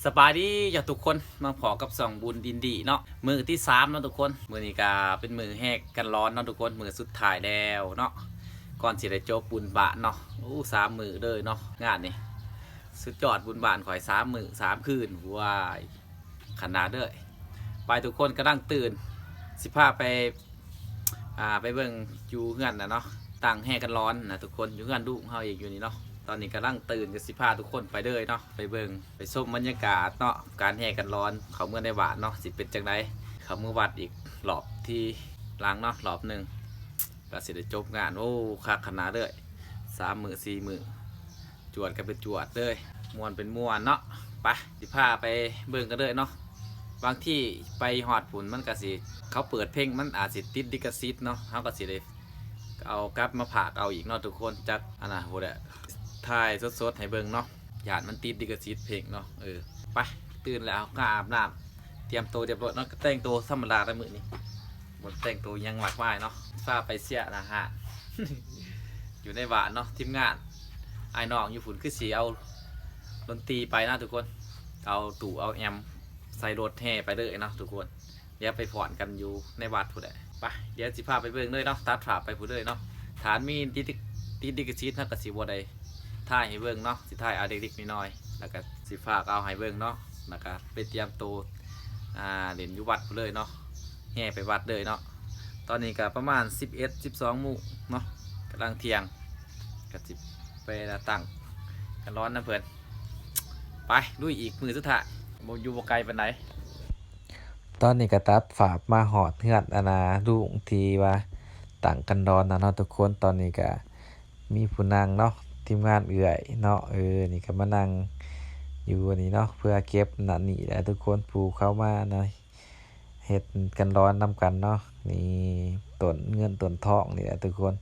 ສະບາຍດີເຈົ້າທຸກຄົນ ມາພໍ້ກັບຊ່ອງບຸນອິນດີເນາະ ມື້ທີສາມເນາະທຸກຄົນ. ມື້ນີ້ກະເປັນມື້ແຫ່ກັນລອນເນາະທຸກຄົນ ມື້ສຸດທ້າຍແລ້ວເນາະ ກ່ອນຊິໄດ້ຈົບບຸນບ້ານເນາະ. ໂອ້ ສາມມື້ເລີຍເນາະ ງານນີ້ ສຸດຍອດ ບຸນບ້ານຂ້ອຍສາມມື້ສາມຄືນ ວ້າຍ ຂະໜາດເລີຍ. ໄປທຸກຄົນກຳລັງຕື່ນ ຊິພາໄປ ອ່າ ໄປເບິ່ງຢູ່ເຮືອນນະເນາະ ຕັ້ງແຫ່ກັນລອນນະທຸກຄົນ ຢູ່ເຮືອນລຸງເຮົາເອງຢູ່ນີ້ເນາະ. ຕອນນີ້ກຳລັງຕື່ນ ກໍຊິພາທຸກຄົນໄປເລີຍເນາະ ໄປເບິ່ງ ໄປຊົມບັນຍາກາດເນາະ ການແຫ່ກັນລອນເຂົ້າເມືອໃນບ້ານເນາະ ຊິເປັນຈັ່ງໃດ. ເຂົ້າເມືອວັດອີກລອບທີຫຼັງເນາະ ລອບໜຶ່ງ ກໍຊິໄດ້ຈົບງານ. ໂອ້ ຄັກຂະໜາດເລີຍ ສາມມື້ສີ່ມື້ ຈວດກັນເປັນຈວດເລີຍ ມ່ວນເປັນມ່ວນເນາະ. ໄປ ຊິພາໄປເບິ່ງກັນເລີຍເນາະ. ບາງທີໄປຮອດພຸ້ນມັນກະຊິ ເຂົາເປີດເພງ ມັນອາດຊິຕິດລິຂະສິດເນາະ ເຮົາກະຊິໄດ້ເອົາກັບມາພາກເອົາອີກເນາະທຸກຄົນ. ຈັກອັນນະ ຜູ້ໃດຖ່າຍສົດໆໃຫ້ເບິ່ງເນາະ ຢ້ານມັນຕິດລິຂະສິດເພງເນາະ. ເອີ ໄປ ຕື່ນແລ້ວ ເຮົາກະອາບນ້ຳ ຕຽມໂຕຮຽບຮ້ອຍເນາະ ກະແຕ່ງໂຕທຳມະດາແຫຼະມື້ນີ້ ບໍ່ໄດ້ແຕ່ງໂຕຫຍັງມາກມາຍເນາະ. ພາໄປເຊຍນາຫານ ຢູ່ໃນບ້ານເນາະ ທີມງານ ອ້າຍນ້ອງຢູ່ພຸ້ນ ຄືຊິເອົາດົນຕີໄປນະທຸກຄົນ ເອົາຕູ້ເອົາແອມໃສ່ລົດແຫ່ໄປເລີຍເນາະທຸກຄົນ. ດຽວໄປພ້ອມກັນຢູ່ໃນວັດພຸ້ນແຫຼະ. ໄປ ດຽວຊິພາໄປເບິ່ງເລີຍເນາະ ຕັດພາບໄປພຸ້ນເລີຍເນາະ. ຖ້າມີຕິດ ຕິດລິຂະສິດ ເຮົາກະຊິບໍ່ໄດ້ຖ່າຍໃຫ້ເບິ່ງເນາະ ຊິຖ່າຍເອົາເລັກໆນ້ອຍໆ ແລ້ວກະຊິຝາກເອົາໃຫ້ເບິ່ງເນາະ ແລ້ວກະໄປຕຽມໂຕ ອ່າ ຫຼິ້ນຢູ່ວັດພຸ້ນເລີຍເນາະ ແຫ່ໄປວັດເລີຍເນາະ. ຕອນນີ້ກະປະມານສິບເອັດ ສິບສອງໂມງເນາະ ກຳລັງທ່ຽງ ກະຊິໄປລະຕັ້ງກັນລອນນຳເພິ່ນ. ໄປ ລຸຍອີກມື້ສຸດທ້າຍ ບໍ່ຢູ່ບໍ່ໄກປານໃດ. ຕອນນີ້ກະຕັດພາບມາຮອດເຮືອນ ອັນນາ ລຸງທີ່ວ່າຕັ້ງກັນລອນນະເນາະທຸກຄົນ. ຕອນນີ້ກະມີຜູ້ນັ່ງເນາະ ທີມງານເອື້ອຍເນາະ ເອີ ນີ້ກະມານັ່ງຢູ່ອັນນີ້ເນາະ ເພື່ອເກັບນັ້ນນີ້ແຫຼະທຸກຄົນ ຜູ້ເຂົ້າມານະ ເຮັດກັນລອນນຳກັນເນາະ. ນີ້ຕົ້ນເງິນຕົ້ນທອງນີ້ແຫຼະທຸກຄົນ.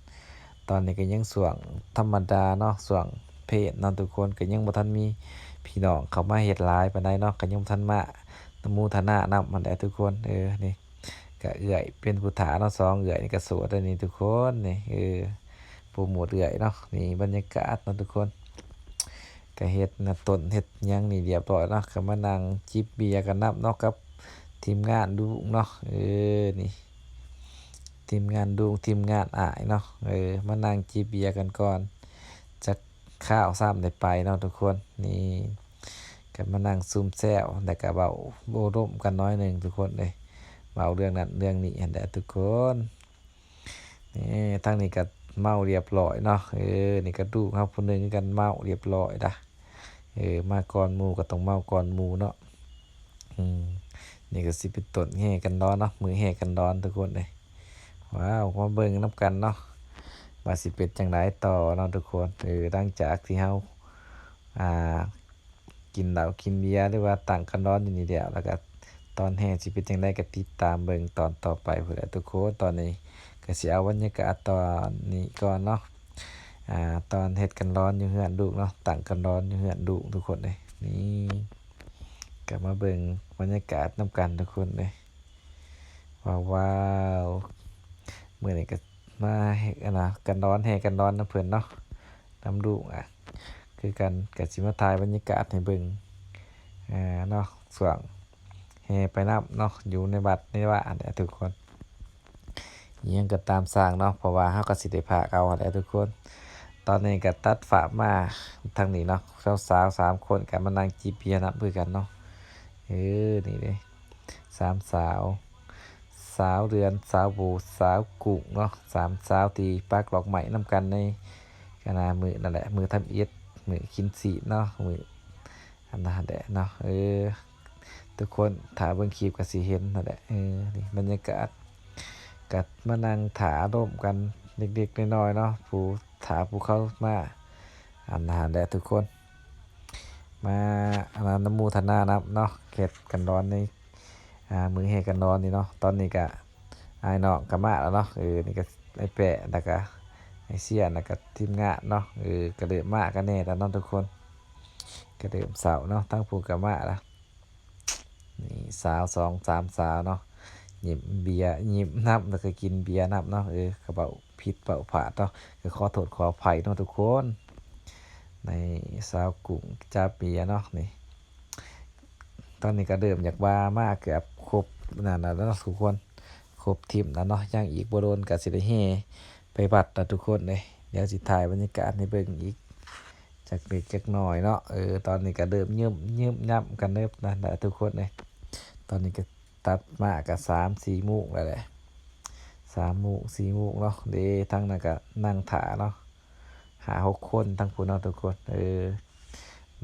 ຕອນນີ້ກະຍັງຊ່ວງທຳມະດາເນາະ ຊ່ວງເພດເນາະທຸກຄົນ ກະຍັງບໍ່ທັນມີພີ່ນ້ອງເຂົ້າມາເຮັດຫຼາຍປານໃດເນາະ ກະຍັງບໍ່ທັນມາອະນຸໂມທະນານຳຫັ້ນແຫຼະທຸກຄົນ. ເອີ ນີ້ກະເອື້ອຍເປັນຜູ້ຖ້າເນາະ ສອງເອື້ອຍນີ້ກະໂສດແລ້ວນີ້ທຸກຄົນ. ນີ້ ເອີ ໂປຣໂມດເອື້ອຍເນາະ. ນີ້ບັນຍາກາດເນາະທຸກຄົນ ກະເຮັດນະ ຕົ້ນເຮັດຫຍັງນີ້ຮຽບຮ້ອຍເນາະ ກະມານັ່ງຈິບເບຍກັນນຳເນາະ ກັບທີມງານລຸງເນາະ. ເອີ ນີ້ທີມງານລຸງ ທີມງານອ້າຍເນາະ ເອີ ມານັ່ງຈິບເບຍກັນກ່ອນ ຈັກຄາວຊ້ຳໄດ້ໄປເນາະທຸກຄົນ. ນີ້ກະມານັ່ງຊຸມແຊວ ແລ້ວກະເວົ້າໂອ້ລົມກັນໜ້ອຍໜຶ່ງທຸກຄົນເອີຍ ເວົ້າເລື່ອງນັ້ນເລື່ອງນີ້ຫັ້ນແຫຼະທຸກຄົນ. ນີ້ ທາງນີ້ກະເມົາຮຽບຮ້ອຍເນາະ ເອີ ນີ້ກະລູກເຮົາຜູ້ໜຶ່ງຄືກັນ ເມົາຮຽບຮ້ອຍດາ. ເອີ ມາກ່ອນໝູ່ກະຕ້ອງເມົາກ່ອນໝູ່ເນາະ. ອືມ ນີ້ກະຊິເປັນຕົ້ນແຫ່ກັນລອນເນາະ ມື້ແຫ່ກັນລອນທຸກຄົນເອີຍ. ວ້າວ ມາເບິ່ງນຳກັນເນາະ ວ່າຊິເປັນຈັ່ງໃດຕໍ່ເນາະທຸກຄົນ. ເອີ ຫຼັງຈາກທີ່ເຮົາ ອ່າ ກິນເຫຼົ້າກິນເບຍ ຫຼືວ່າຕັ້ງກັນລອນຢູ່ນີ້ແລ້ວ ແລ້ວກະຕອນແຫ່ຊິເປັນຈັ່ງໃດ ກະຕິດຕາມເບິ່ງຕອນຕໍ່ໄປພຸ້ນແຫຼະທຸກຄົນ. ຕອນນີ້ກະຊິເອົາບັນຍາກາດຕອນນີ້ກ່ອນເນາະ ອ່າ ຕອນເຮັດກັນລອນຢູ່ເຮືອນລູກເນາະ ຕັ້ງກັນລອນຢູ່ເຮືອນລູກທຸກຄົນເອີຍ. ນີ້ກະມາເບິ່ງບັນຍາກາດນຳກັນທຸກຄົນເອີຍ. ວ້າວ ມື້ນີ້ກະມາ ອັນນາ ກັນລອນ ແຫ່ກັນລອນນຳເພິ່ນເນາະ ນຳລູກ ອະ ຄືກັນ ກະຊິມາຖ່າຍບັນຍາກາດໃຫ້ເບິ່ງ ເອີ ເນາະ ຊ່ວງແຫ່ໄປນຳເນາະ ຢູ່ໃນວັດໃນວາຫັ້ນແຫຼະທຸກຄົນ. ອີ່ຫຍັງກະຕາມຊ່າງເນາະ ເພາະວ່າເຮົາກະຊິໄດ້ພາກເອົາຫັ້ນແຫຼະທຸກຄົນ. ຕອນນີ້ກະຕັດພາບມາທາງນີ້ເນາະ ສາວໆສາມຄົນກະມານັ່ງຈິບເບຍນຳຄືກັນເນາະ. ເອີ ນີ້ເດ້ ສາມສາວ ສາວເດືອນ ສາວໂບ ສາວກຸ້ງເນາະ ສາມສາວທີ່ປັກດອກໄມ້ນຳກັນໃນ ອັນນາ ມື້ນັ້ນແຫຼະ ມື້ທຳອິດ ມື້ກິນຊີ້ນເນາະ ມື້ອັນນັ້ນແຫຼະເນາະ. ເອີ ທຸກຄົນຖ້າເບິ່ງຄລິບກະຊິເຫັນຫັ້ນແຫຼະ. ເອີ ນີ້ບັນຍາກາດ ກະມານັ່ງຖ້າລົມກັນເລັກໆນ້ອຍໆເນາະ ຜູ້ຖ້າຜູ້ເຂົ້າມາ ອັນນັ້ນແຫຼະທຸກຄົນ ມາ ອັນນາ ອະນຸໂມທະນານຳເນາະ ເຮັດກັນລອນໃນ ອ່າ ມື້ແຫ່ກັນລອນນີ້ເນາະ. ຕອນນີ້ກະອ້າຍນ້ອງກະມາແລ້ວເນາະ ເອີ ນີ້ກະອ້າຍແປະ ແລ້ວກະອ້າຍເຊຍ ແລ້ວກະທີມງານເນາະ ເອີ ກະເລີ່ມມາກັນແດ່ແລ້ວເນາະທຸກຄົນ ກະເລີ່ມເຊົ້າເນາະ. ທາງຜູ້ກະມາແລ້ວ ນີ້ສາວສອງສາມສາວເນາະ ຍິ້ມເບຍ ຍິ້ມນຳ ແລ້ວກະກິນເບຍນຳເນາະ. ເອີ ກະເວົ້າຜິດເວົ້າພາດເນາະ ກະຂໍໂທດຂໍອະໄພເນາະທຸກຄົນ. ໃນສາວກຸ້ງຈັບເບຍເນາະ ນີ້ ຕອນນີ້ກໍເລີ່ມຢາກວ່າມາເກືອບຄົບນັ້ນແລ້ວເນາະທຸກຄົນ ຄົບທີມແລ້ວເນາະ ຍັງອີກບໍ່ດົນກໍຊິໄດ້ແຫ່ໄປວັດລະທຸກຄົນເອີຍ. ດຽວຊິຖ່າຍບັນຍາກາດໃຫ້ເບິ່ງອີກຈັກເລັກຈັກນ້ອຍເນາະ. ເອີ ຕອນນີ້ກໍເລີ່ມຍືມ ຍືມຍຳກັນເດີນະທຸກຄົນເອີຍ. ຕອນນີ້ກໍ ຕັດມາກໍສາມສີ່ໂມງແລ້ວແຫຼະ ສາມໂມງສີ່ໂມງເນາະ. ເດ້ ທາງນັ້ນກໍນັ່ງຖ້າເນາະ ຫ້າຫົກຄົນທາງພຸ້ນເນາະທຸກຄົນ. ເອີ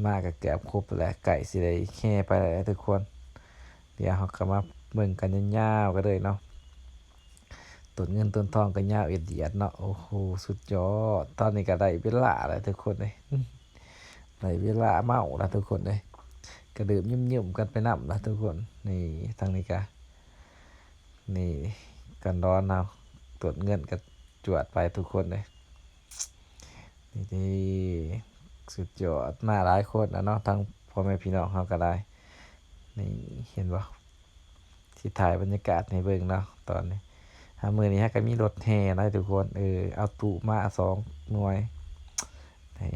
ມາກໍເກືອບຄົບແລ້ວ ໃກ້ຊິໄດ້ແຫ່ໄປແລ້ວທຸກຄົນ. ດຽວເຮົາກໍມາເບິ່ງກັນຍາວໆກັນເລີຍເນາະ. ຕົ້ນເງິນຕົ້ນທອງກໍຍາວເອດດຽດເນາະ. ໂອ້ໂຫ ສຸດຍອດ. ຕອນນີ້ກໍໄດ້ເວລາແລ້ວທຸກຄົນເອີຍ ໄດ້ເວລາເມົາລະທຸກຄົນເອີຍ. ກະດື່ມຍືມໆກັນໄປນຳລະທຸກຄົນ. ນີ້ ທາງນີ້ກະ ນີ້ ກັນດອນເຮົາ ຕົ້ນເງິນກະຈວດໄປທຸກຄົນເອີຍ. ນີ້ ສຸດຍອດ. ມາຫຼາຍຄົນລະເນາະ ທັງພໍ່ແມ່ພີ່ນ້ອງເຮົາກະໄດ້. ນີ້ ເຫັນບໍ່? ຊິຖ່າຍບັນຍາກາດໃຫ້ເບິ່ງເນາະຕອນນີ້. ຫາ ມື້ນີ້ເຮົາກໍມີລົດແຫ່ນະທຸກຄົນ. ເອີ ເອົາຕູ້ມາສອງໜ່ວຍ. ນີ້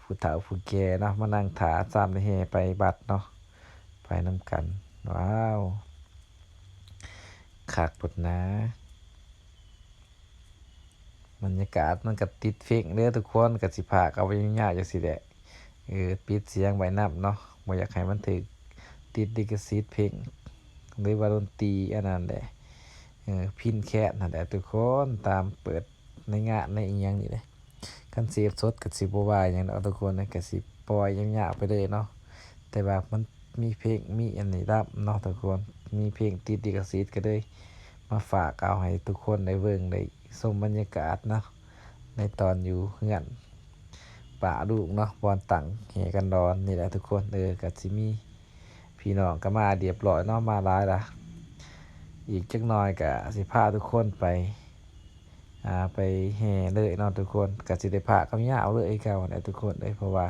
ຜູ້ເຖົ້າຜູ້ແກ່ເນາະ ມານັ່ງຖ້າຊ້ຳໄດ້ແຫ່ໄປວັດເນາະ ໄປນຳກັນ. ວ້າວ ຄັກໂພດນາ. ບັນຍາກາດມັນກະຕິດເພງເດີທຸກຄົນ ກະຊິພາກເອົາໄວ້ຍາວໆຈັ່ງຊີ້ແຫຼະ. ເອີ ປິດສຽງໄວ້ນຳເນາະ ບໍ່ຢາກໃຫ້ມັນຖືກຕິດລິຂະສິດເພງ ຫຼືວ່າດົນຕີອັນນັ້ນແຫຼະ ເອີ ພິນແຄດຫັ້ນແຫຼະທຸກຄົນ. ຕາມເປີດໃນງານໃນອີ່ຫຍັງນີ້ແຫຼະ ຄັນເສບສົດກະຊິບໍ່ວ່າຫຍັງດອກທຸກຄົນ ກະຊິປ່ອຍຍາວໆໄປເລີຍເນາະ. ແຕ່ວ່າມັນມີເພງ ມີອັນນີ້ນຳເນາະທຸກຄົນ ມີເພງຕິດລິຂະສິດ ກໍເລີຍມາຝາກເອົາໃຫ້ທຸກຄົນໄດ້ເບິ່ງໄດ້ຊົມບັນຍາກາດເນາະ ໃນຕອນຢູ່ເຮືອນປ້າລຸງເນາະ ບ່ອນຕັ້ງແຫ່ກັນດອນນີ້ແຫຼະທຸກຄົນ. ເອີ ກໍຊິມີພີ່ນ້ອງກໍມາຮຽບຮ້ອຍເນາະ ມາຫຼາຍລະ. ອີກຈັກໜ່ອຍກໍຊິພາທຸກຄົນໄປ ອ່າ ໄປແຫ່ເລີຍເນາະທຸກຄົນ. ກໍຊິໄດ້ພາກເອົາຍາວເລີຍຄືເກົ່າຫັ້ນແຫຼະທຸກຄົນເອີຍ ເພາະວ່າ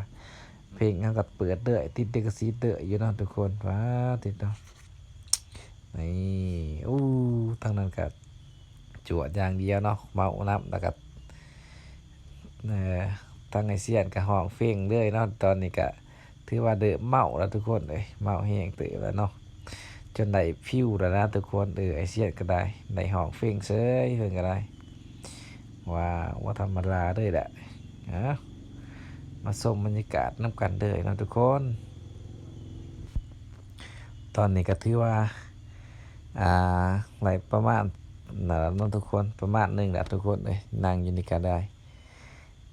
ເພງເຮົາກໍເປີດເລີຍ ຕິດລິຂະສິດເລີຍຢູ່ເນາະທຸກຄົນ. ວ້າ ຕິດເນາະ ນີ້ ໂອ້ ທາງນັ້ນກໍຈວດຢ່າງດຽວເນາະ ເມົານຳ ແລ້ວກໍ ເອີ ທາງອ້າຍຊຽນກໍຮ້ອງເພງເລີຍເນາະ. ຕອນນີ້ກໍ ຖືວ່າເລີ່ມເມົາແລ້ວທຸກຄົນເອີຍ ເມົາແຮງເຕີບແລ້ວເນາະ ຈົນໄດ້ຟິວແລ້ວນະທຸກຄົນ. ເອີ ອ້າຍຊຽນກໍໄດ້ ໄດ້ຮ້ອງເພງເສີຍ ເພິ່ນກໍໄດ້ ວ້າວ ບໍ່ທຳມະດາເລີຍແຫຼະ. ເອົາ ມາຊົມບັນຍາກາດນຳກັນເລີຍເນາະທຸກຄົນ. ຕອນນີ້ກໍຖືວ່າ ອ່າ ໄດ້ປະມານນັ້ນແຫຼະເນາະທຸກຄົນ ປະມານໜຶ່ງແຫຼະທຸກຄົນເອີຍ ນັ່ງຢູ່ນີ້ກໍໄດ້.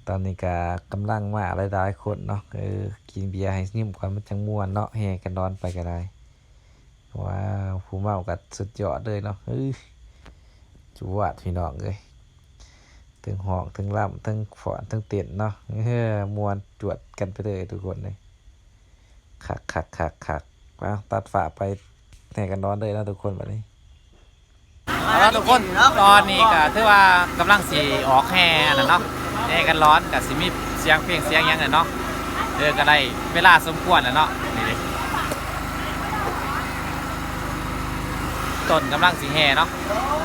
ຕອນນີ້ກະກຳລັງມາຫຼາຍໆຄົນເນາະ. ເອີ ກິນເບຍໃຫ້ຍືມກ່ອນ ມັນຈັ່ງມ່ວນເນາະ ແຫ່ກັນດອນໄປກໍໄດ້. ວ້າວ ຜູ້ເມົາກໍສຸດຍອດເລີຍເນາະ. ເອີ ຈວດ ພີ່ນ້ອງເອີຍ ເທິງຮ້ອງ ເທິງລຳ ເທິງຟ້ອນ ເທິງເຕັ້ນເນາະ. ເອີ ມ່ວນຈວດກັນໄປເລີຍທຸກຄົນເອີຍ. ຄັກໆໆໆ ມາ ຕັດພາບໄປແຫ່ກັນນອນເລີຍເນາະທຸກຄົນ. ບັດນີ້ ເອົາລະທຸກຄົນ ຕອນນີ້ກໍຖືວ່າກຳລັງຊິອອກແຫ່ຫັ້ນນະເນາະ ແຫ່ກັນລອນ ກໍຊິມີສຽງເພງສຽງຫຍັງແຫຼະເນາະ. ເອີ ກໍໄດ້ເວລາສົມຄວນແລ້ວເນາະ. ນີ້ເດ້ ຕົ້ນກຳລັງຊິແຫ່ເນາະ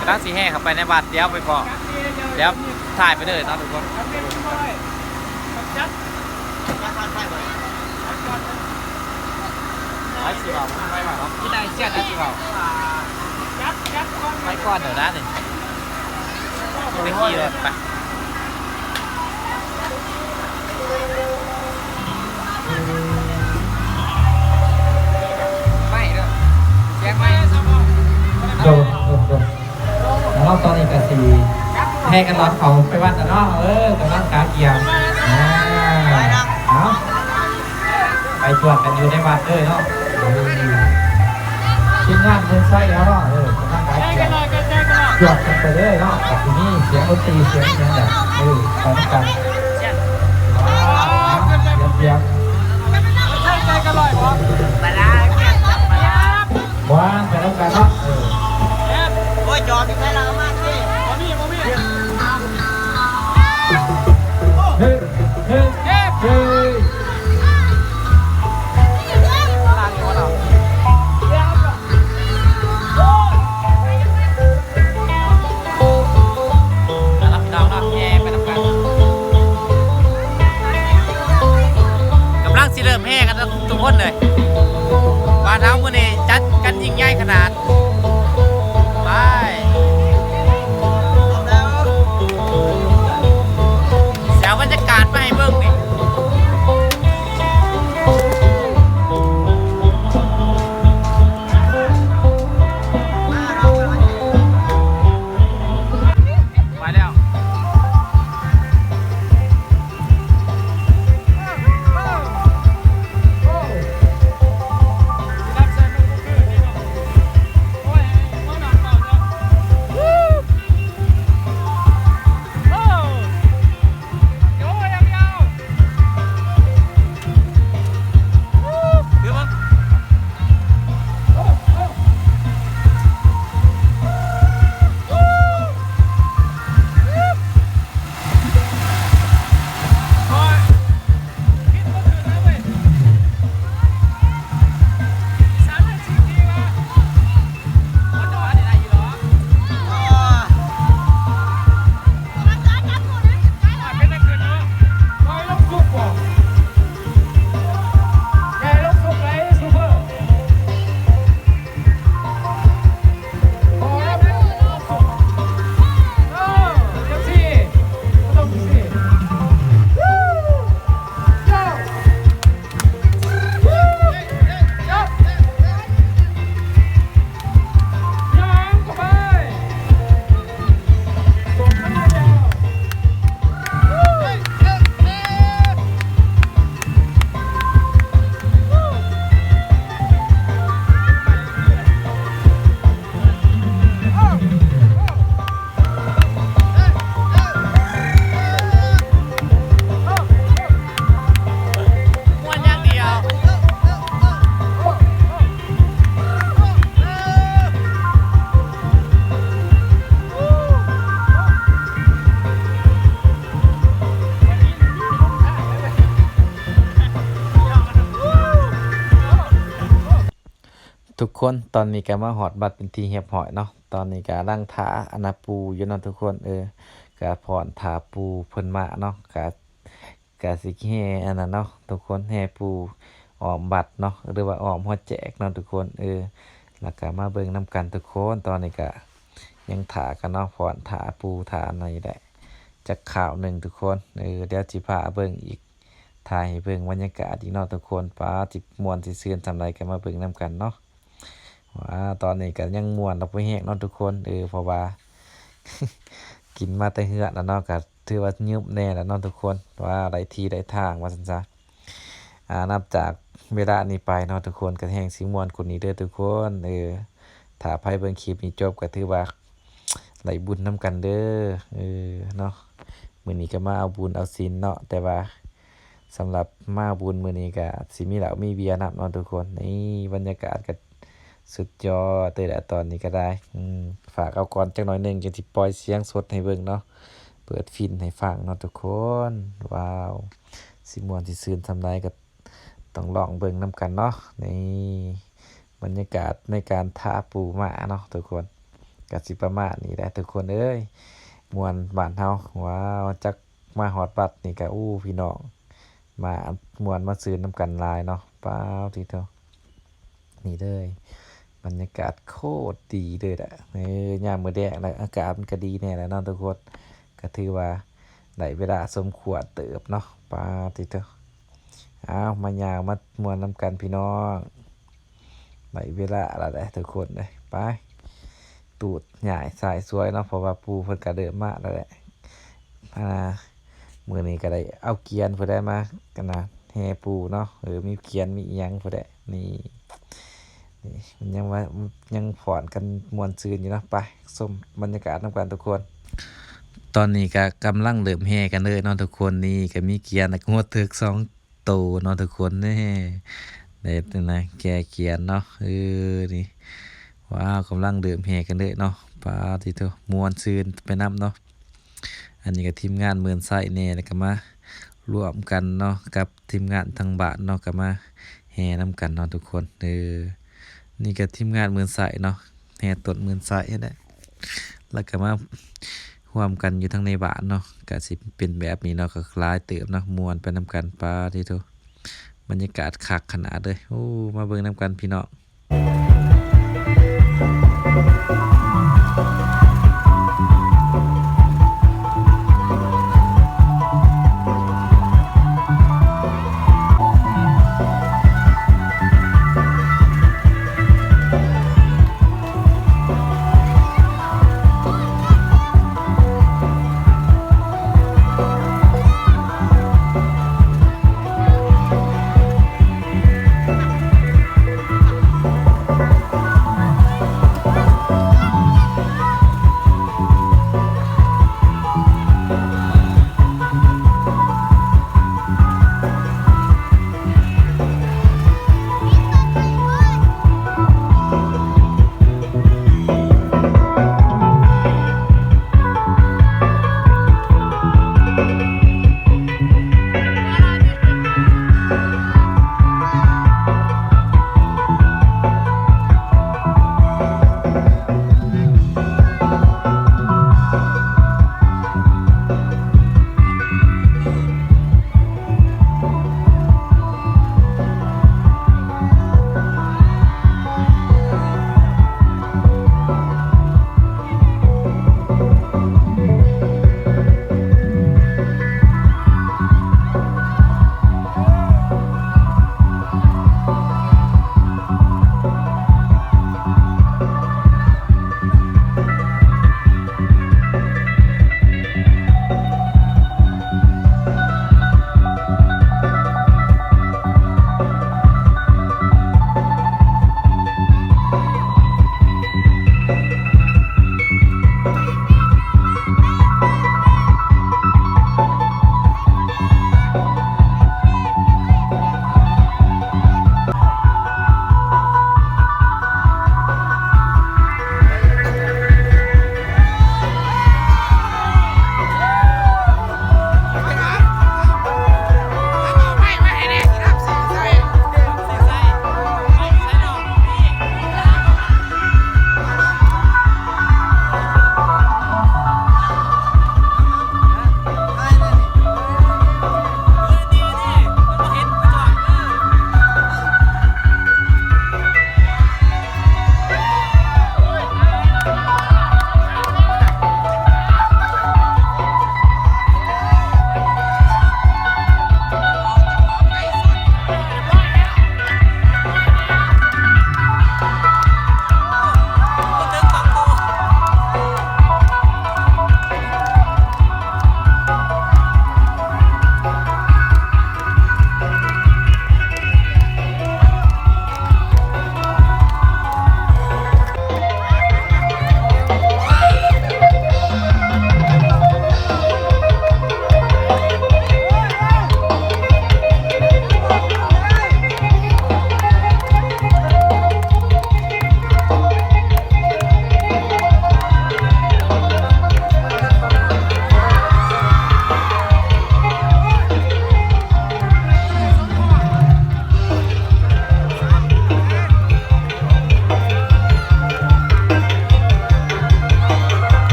ກຳລັງຊິແຫ່ເຂົ້າໄປໃນວັດ. ດຽວໄປພໍ້ ດຽວຖ່າຍໄປເດີເນາະທຸກຄົນ. ໃຜຊິເວົ້າ ໃຜເວົ້າເນາະ ທີ່ນາຍເຊຍນນະຊິເວົ້າ ໄປກ່ອນເດີນະນີ້ ໄປຂີ່ລົດໄປ. ໄປເດີ ສຽງໄປ ໂດຍ ໂດຍ ໂດຍ. ເນາະ ຕອນນີ້ກໍຊິແຫ່ກັນລອດເຂົ້າໄປວັດແລ້ວເນາະ. ເອີ ກຳລັງກະກຽມ ອ່າ ເອົາ ໄປຈວດກັນຢູ່ໃນວັດເດີເນາະ. ເອີ ທີມງານເມືອງໄຊເຮົາເນາະ ເອີ ກຳລັງກະກຽມ ຈວດກັນໄປເລີຍເນາະ. ກໍຊິມີສຽງດົນຕີ ສຽງຫຍັງແຫຼະ ເອີ ໄປນຳກັນ. ວາງໄປນຳກັນເນາະ. ເອີ ໂອ້ຍ ຈອດຢູ່ໃສລະ ເອົາມາຊິ ບໍ່ມີ ບໍ່ມີ ເຮີ້ ເຮີ້ ເຮີ້. ໄປນຳກັນ ແຫ່ໄປນຳກັນ. ທຸກຄົນ ຕອນນີ້ກໍມາຮອດວັດເປັນທີ່ຮຽບຮ້ອຍເນາະ. ຕອນນີ້ກໍກຳລັງຖ້າອັນນາປູ່ຢູ່ເນາະທຸກຄົນ. ເອີ ກໍຟ້ອນຖ້າປູ່ເພິ່ນມາເນາະ. ກໍ ກະຊິແຫ່ອັນນັ້ນເນາະທຸກຄົນ ແຫ່ປູ່ອ້ອມວັດເນາະ ຫຼືວ່າອ້ອມຫົວແຈກເນາະທຸກຄົນ. ເອີ ແລ້ວກະມາເບິ່ງນຳກັນທຸກຄົນ. ຕອນນີ້ກະຍັງຖ້າກັນເນາະ ຟ້ອນຖ້າປູ່ຖ້າອັນນີ້ແຫຼະ ຈັກຄາວໜຶ່ງທຸກຄົນ. ເອີ ດຽວຊິພາເບິ່ງອີກ ຖ່າຍໃຫ້ເບິ່ງບັນຍາກາດອີກເນາະທຸກຄົນ. ປາ ຊິມ່ວນຊິຊື່ນສ່ຳໃດກະມາເບິ່ງນຳກັນເນາະ. ວ້າ ຕອນນີ້ກໍຍັງມ່ວນລະບໍ່ແຮງເນາະທຸກຄົນ. ເອີ ເພາະວ່າ ກິນມາແຕ່ເຮືອນລະເນາະ ກໍຖືວ່າຍືບແດ່ລະເນາະທຸກຄົນ. ວ້າ ໄດ້ທີ່ໄດ້ທາງວ່າຊັ້ນຊະ. ອາ ນັບຈາກເວລານີ້ໄປເນາະທຸກຄົນ ກໍແຮ່ງຊິມ່ວນກວ່ານີ້ເດີທຸກຄົນ. ເອີ ຖ້າໃຜເບິ່ງຄລິບນີ້ຈົບ ກໍຖືວ່າໄດ້ບຸນນຳກັນເດີ. ເອີ ເນາະ ມື້ນີ້ກໍມາເອົາບຸນເອົາສິນເນາະ ແຕ່ວ່າ ສຳລັບມາບຸນມື້ນີ້ກະຊິມີເຫຼົ້າມີເບຍນຳເນາະທຸກຄົນ. ນີ້ບັນຍາກາດກະສຸດຍອດເລີຍແຫຼະ ຕອນນີ້ກະໄດ້. ອືມ ຝາກເອົາກ່ອນຈັກໜ້ອຍໜຶ່ງ ຈັ່ງຊິປ່ອຍສຽງສົດໃຫ້ເບິ່ງເນາະ ເປີດຟິນໃຫ້ຟັງເນາະທຸກຄົນ. ວ້າວ ຊິມ່ວນຊິຊື່ນສ່ຳໃດກະຕ້ອງລອງເບິ່ງນຳກັນເນາະ. ນີ້ບັນຍາກາດໃນການຖ້າປູ່ມ້າເນາະທຸກຄົນ ກະຊິປະມານນີ້ແຫຼະທຸກຄົນເອີຍ ມ່ວນບ້ານເຮົາ. ວ້າວ ຈັກ ມາຮອດວັດນີ້ກະ ໂອ້ ພີ່ນ້ອງ ມາມ່ວນມາຊື່ນນຳກັນຫຼາຍເນາະ. ປາດ ໂທ້ ນີ້ເລີຍ ບັນຍາກາດໂຄດດີເລີຍແຫຼະ. ເອີ ຍາມມື້ແລງລະອາກາດມັນກະດີແດ່ແຫຼະເນາະທຸກຄົນ ກະຖືວ່າໄດ້ເວລາສົມຄວນເຕີບເນາະ. ປາດ ໂທ້ ເອົາ ມາຍ່າງມາມ່ວນນຳກັນພີ່ນ້ອງ. ໄດ້ເວລາລະເດ້ທຸກຄົນເອີຍ ໄປ ຕູດຍ້າຍສາຍສວຍເນາະ ເພາະວ່າປູ່ເພິ່ນກະເລີ່ມມາລະແຫຼະ. ອາ ມື້ນີ້ກະໄດ້ເອົາກຽນຜູ້ໃດມາ ອັນນາ ແຫ່ປູ່ເນາະ. ເອີ ມີກຽນມີອີ່ຫຍັງຜູ້ໃດ ນີ້ ນີ້ ມັນຍັງວ່າ ຍັງຟ້ອນກັນມ່ວນຊື່ນຢູ່ເນາະ. ໄປຊົມບັນຍາກາດນຳກັນທຸກຄົນ. ຕອນນີ້ກະກຳລັງເລີ່ມແຫ່ກັນເລີຍເນາະທຸກຄົນ. ນີ້ກະມີກຽນ ແລ້ວກະຫົວເຖິກສອງ ໂຕເນາະທຸກຄົນ. ນີ້ ໄດ້ນະ ແກ່ກຽນເນາະ. ເອີ ນີ້ ວ້າວ ກຳລັງເລີ່ມແຫ່ກັນເລີຍເນາະ. ປາດ ໂທ້ ມ່ວນຊື່ນໄປນຳເນາະ. ອັນນີ້ກະທີມງານໝື່ນໄຊແດ່ ແລ້ວກະມາລວມກັນເນາະ ກັບທີມງານທາງບ້ານເນາະ ກະມາແຫ່ນຳກັນເນາະທຸກຄົນ. ເອີ ນີ້ກະທີມງານໝື່ນໄຊເນາະ ແຫ່ຕົ້ນໝື່ນໄຊຫັ້ນແຫຼະ ແລ້ວກະມາຮ່ວມກັນຢູ່ທາງໃນບ້ານເນາະ. ກະຊິເປັນແບບນີ້ເນາະ ກະຫຼາຍເຕີບເນາະ ມ່ວນໄປນຳກັນ. ປາດ ໂທ້ ບັນຍາກາດຄັກຂະໜາດເລີຍ. ໂອ້ ມາເບິ່ງນຳກັນພີ່ນ້ອງ.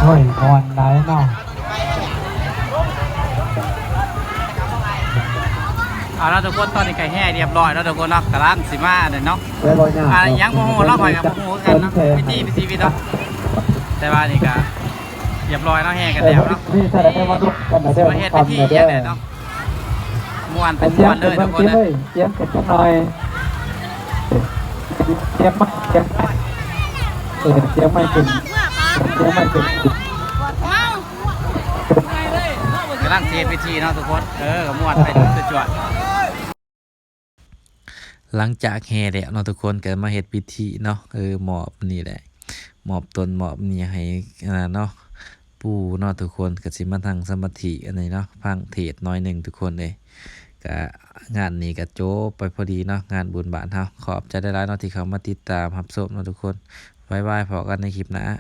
ໂອ້ຍ ມ່ວນຫຼາຍເນາະ. ເອົາລະທຸກຄົນ ຕອນນີ້ກໍແຫ່ຮຽບຮ້ອຍແລ້ວທຸກຄົນເນາະ ກຳລັງຊິມາເນາະ. ອ່າ ຍັງບໍ່ຮູ້ເນາະ ຂ້ອຍກໍບໍ່ຮູ້ຄືກັນເນາະ ວິທີມີຊີວິດເນາະ. ແຕ່ວ່ານີ້ກໍຮຽບຮ້ອຍເນາະ ແຫ່ກັນແລ້ວເນາະ ຊິມາເຮັດພິທີຫຍັງແດ່ເນາະ. ມ່ວນເປັນມ່ວນເລີຍທຸກຄົນເອີຍ. ຕຽມຂຶ້ນຈັກໜ່ອຍ ຕຽມໄມ້ ຕຽມໄມ້ ເອີ ຕຽມໄມ້ຂຶ້ນ ຕຽມໄມ້ຂຶ້ນ. ກຳລັງຊິເຮັດພິທີເນາະທຸກຄົນ ເອີ ກໍມ່ວນໄປ ຈວດໆ. ຫຼັງຈາກແຫ່ແລ້ວເນາະທຸກຄົນ ກໍມາເຮັດພິທີເນາະ ເອີ ມອບນີ້ແຫຼະ ມອບຕົນ ມອບນີ້ໃຫ້ ອັນນັ້ນເນາະ ປູ່ເນາະທຸກຄົນ. ກໍຊິມານັ່ງສະມາທິອັນນີ້ເນາະ ຟັງເທດໜ້ອຍໜຶ່ງທຸກຄົນເອີຍ. ກະງານນີ້ກະຈົບໄປພໍດີເນາະ ງານບຸນບ້ານເຮົາ. ຂອບໃຈຫຼາຍໆເນາະ ທີ່ເຂົ້າມາຕິດຕາມຮັບຊົມເນາະທຸກຄົນ. ບາຍບາຍ ພໍ້ກັນໃນຄລິບໜ້າ.